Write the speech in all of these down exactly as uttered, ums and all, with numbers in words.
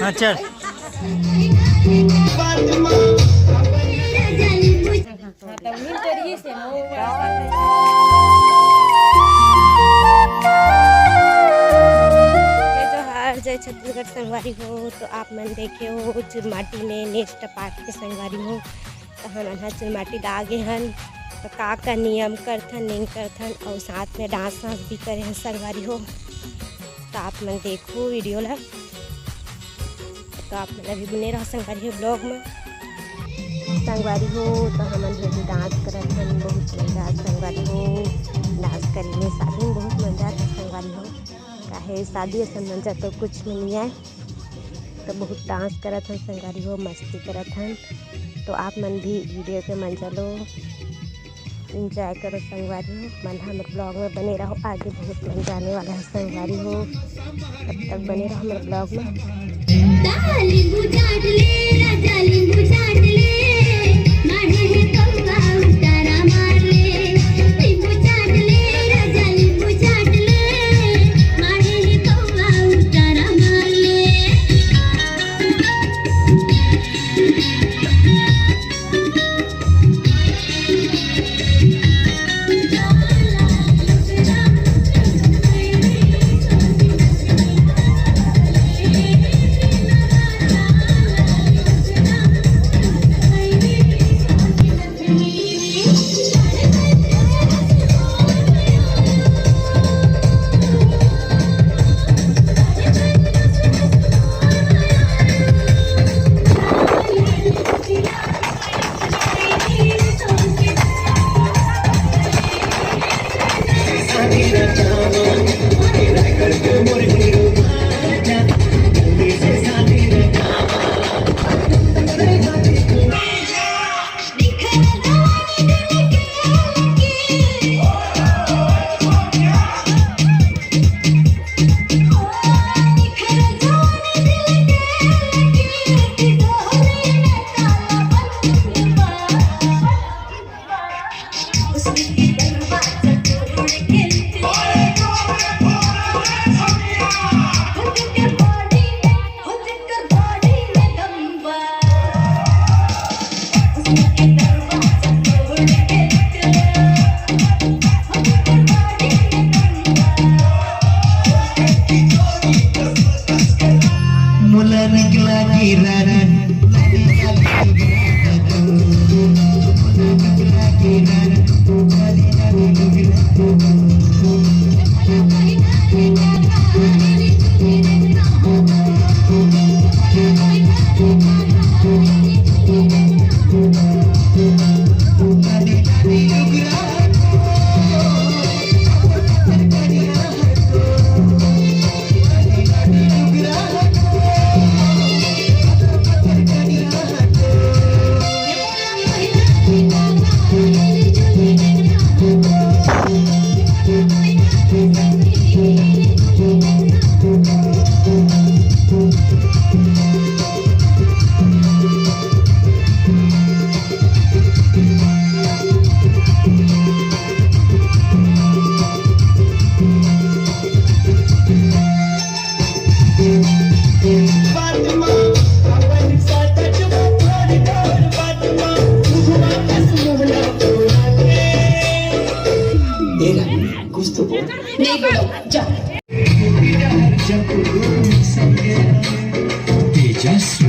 हाँ, चल। जय जोहार, जय छत्तीसगढ़ संगवारी हो। तो आप मन देखे हो चुरमाटी में नेक्स्ट पार्ट के संगवारी हो। तो हमन ह चुरमाटी ला गे हन, तो का का नियम करथन, नहीं करथन, और साथ में डांस वांस भी करे हन संगवारी हो। तो आप मन देखो वीडियो ला, तो आप मन अभी बने रहो संगवारी हो ब्लॉग में। संगवारी हो, तो हमन हे भी डांस करत हन, बहुत मजा संगवारी हो। डांस करे में शादी में बहुत मजा आता संगवारी हो, काहे शादी असन मजा तो कुछ में नहीं आए। तो बहुत डांस करत हन संगवारी हो, मस्ती करत हन। तो आप मन भी वीडियो के मजा लो, एंजॉय करो संगवारी हो। मन हमर ब्लॉग में बने रहो, आगे बहुत मजा आने वाला है संगवारी हो। तब तक बने रहो हमर ब्लॉग में। नींबू चाट ले राजा, नींबू चाट ले, मारे है कौवा उतारा मार ले। नींबू चाट ले राजा, नींबू चाट ले, मारे है कौवा उतारा मार ले। मोला निकला के रानी, ए रानी, कुछ तो बोल। नहीं बोलो, जाओ। तेजस्व।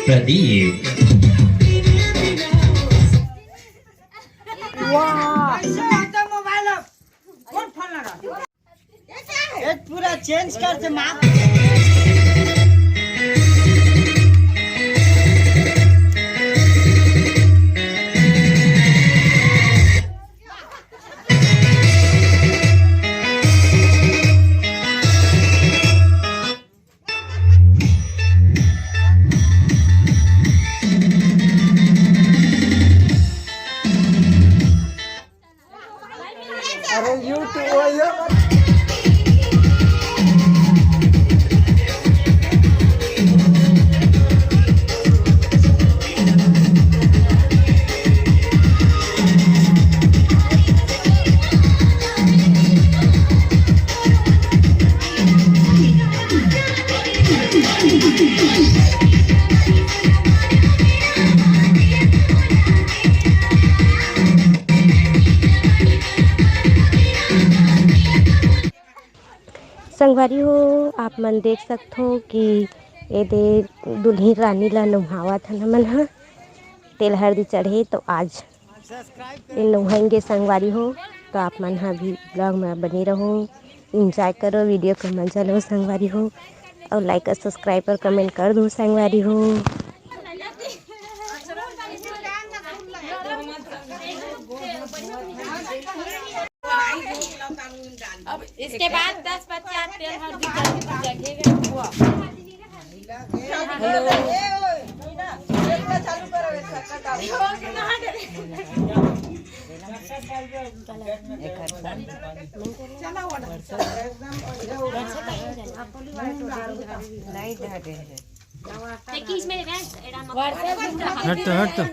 प्रदीप। वाह। कैसे आता मोबाइल अब? कौन फोन लगा? एक पूरा चेंज कर दे माँ। अरे YouTube वो ये मत। संगवारी हो, आप मन देख सकथो कि एदे दुल्हिन रानी ला नहावत हन हमन ह। तेल हरदी चढ़े तो आज नहाएंगे संगवारी हो। तो आप मन ह भी vlog में बने रहो, enjoy करो, video को मजा लो संगवारी हो, और like और subscribe और comment कर दो संगवारी हो। अब इसके बाद दस बच्चे आते हैं, हर दिन जगह जगह हुआ। नहीं धरे हैं। हट तो, हट तो।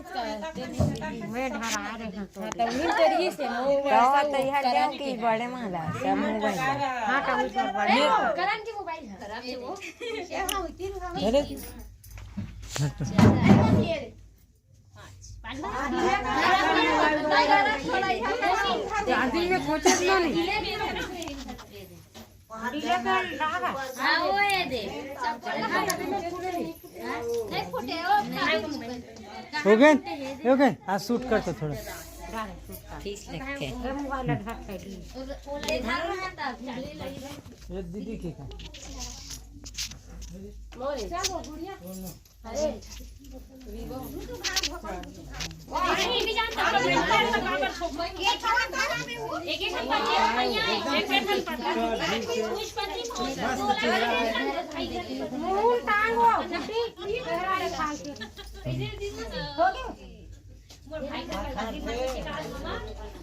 मैं धरा रहे हैं तो। तो तैयार जाओ कि बड़े माला, सब मोबाइल। हाँ, तो उस पर बड़े। करण की मोबाइल है। अरे। हट तो। चार्जिंग में खोचे ना नहीं। हो गए, हो गए। आज शूट कर तो थोड़ा। खींच लेते हैं। ये दीदी की का।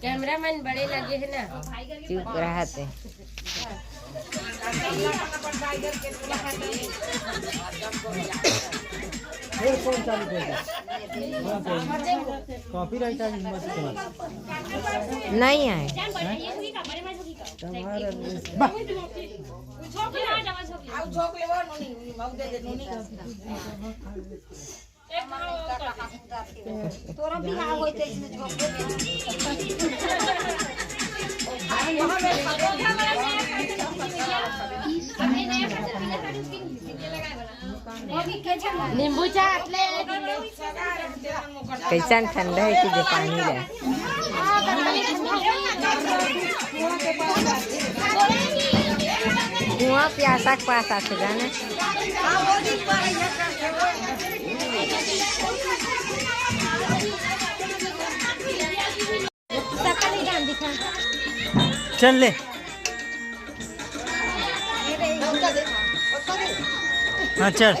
कैमरामैन बड़े लगे है ना। चुप रहते। फिर कौन चालू कर दे? कॉपीराइट आ गई, मत चला। नहीं आए। तोरा बिहाव होई त इसमें झोंक दे। नींबू चाट ले। कैसन ठंडा है कि जे पानी ले। कुआं प्यासा के पास आके जाने। चल ले। हाँ, चल।